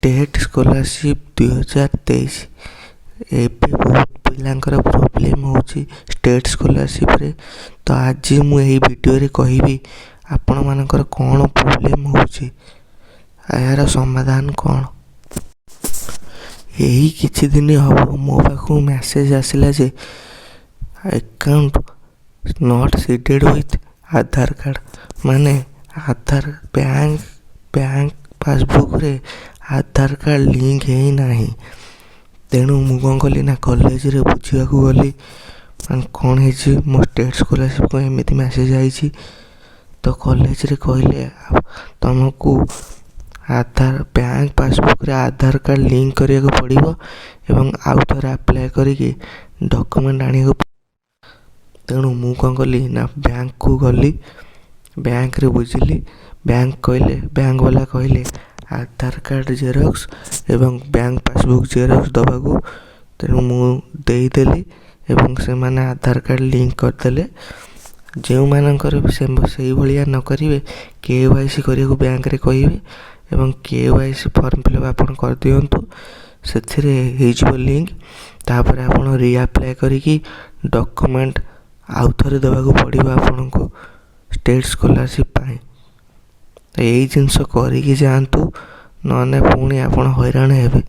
State scholarship 2023। ଏବେ ବହୁତ ପିଲାଙ୍କର ପ୍ରୋବ୍ଲେମ୍ ହେଉଛି ଷ୍ଟେଟ୍ ସ୍କଲାରସିପ୍ରେ। ତ ଆଜି ମୁଁ ଏହି ଭିଡ଼ିଓରେ କହିବି ଆପଣମାନଙ୍କର କ'ଣ ପ୍ରୋବ୍ଲେମ୍ ହେଉଛି, ଏହାର ସମାଧାନ କ'ଣ। ଏହି କିଛି ଦିନ ହେବ ମୋ ପାଖକୁ ମେସେଜ୍ ଆସିଲା ଯେ account not seeded with Aadhaar card, ମାନେ ଆଧାର ବ୍ୟାଙ୍କ ବ୍ୟାଙ୍କ ପାସବୁକ୍ରେ ଆଧାର କାର୍ଡ଼ ଲିଙ୍କ ହେଇନାହିଁ। ତେଣୁ ମୁଁ କ'ଣ କଲି ନା କଲେଜରେ ବୁଝିବାକୁ ଗଲି, ମାନେ କ'ଣ ହେଇଛି, ମୋ ଷ୍ଟେଟ୍ ସ୍କଲାରସିପ୍ ପାଇଁ ଏମିତି ମେସେଜ୍ ଆଇଛି। ତ କଲେଜରେ କହିଲେ, ତୁମକୁ ଆଧାର ବ୍ୟାଙ୍କ ପାସବୁକ୍ରେ ଆଧାର କାର୍ଡ଼ ଲିଙ୍କ କରିବାକୁ ପଡ଼ିବ ଏବଂ ଆଉ ଥରେ ଆପ୍ଲାଏ କରିକି ଡକୁମେଣ୍ଟ ଆଣିବାକୁ। ତେଣୁ ମୁଁ କ'ଣ କଲି ନା ବ୍ୟାଙ୍କକୁ ଗଲି, ବ୍ୟାଙ୍କରେ ବୁଝିଲି। ବ୍ୟାଙ୍କ କହିଲେ, ବ୍ୟାଙ୍କ ବାଲା କହିଲେ ଆଧାର କାର୍ଡ଼ ଜେରକ୍ସ ଏବଂ ବ୍ୟାଙ୍କ ପାସବୁକ୍ ଜେରକ୍ସ ଦେବାକୁ। ତେଣୁ ମୁଁ ଦେଇଦେଲି ଏବଂ ସେମାନେ ଆଧାର କାର୍ଡ଼ ଲିଙ୍କ କରିଦେଲେ। ଯେଉଁମାନଙ୍କର ବି ସେଇଭଳିଆ ନ କରିବେ, କେୱାଇସି କରିବାକୁ ବ୍ୟାଙ୍କରେ କହିବେ ଏବଂ କେୱାଇସି ଫର୍ମ ଫିଲ୍ଅପ୍ ଆପଣ କରିଦିଅନ୍ତୁ, ସେଥିରେ ହେଇଯିବ ଲିଙ୍କ। ତାପରେ ଆପଣ ରିଆପ୍ଲାଏ କରିକି ଡକୁମେଣ୍ଟ ଆଉ ଥରେ ଦେବାକୁ ପଡ଼ିବ ଆପଣଙ୍କୁ ଷ୍ଟେଟ୍ ସ୍କଲାରସିପ୍ ପାଇଁ। ତ ଏଇ ଜିନିଷ କରିକି ଯାଆନ୍ତୁ, ନହେଲେ ପୁଣି ଆପଣ ହଇରାଣ ହେବେ।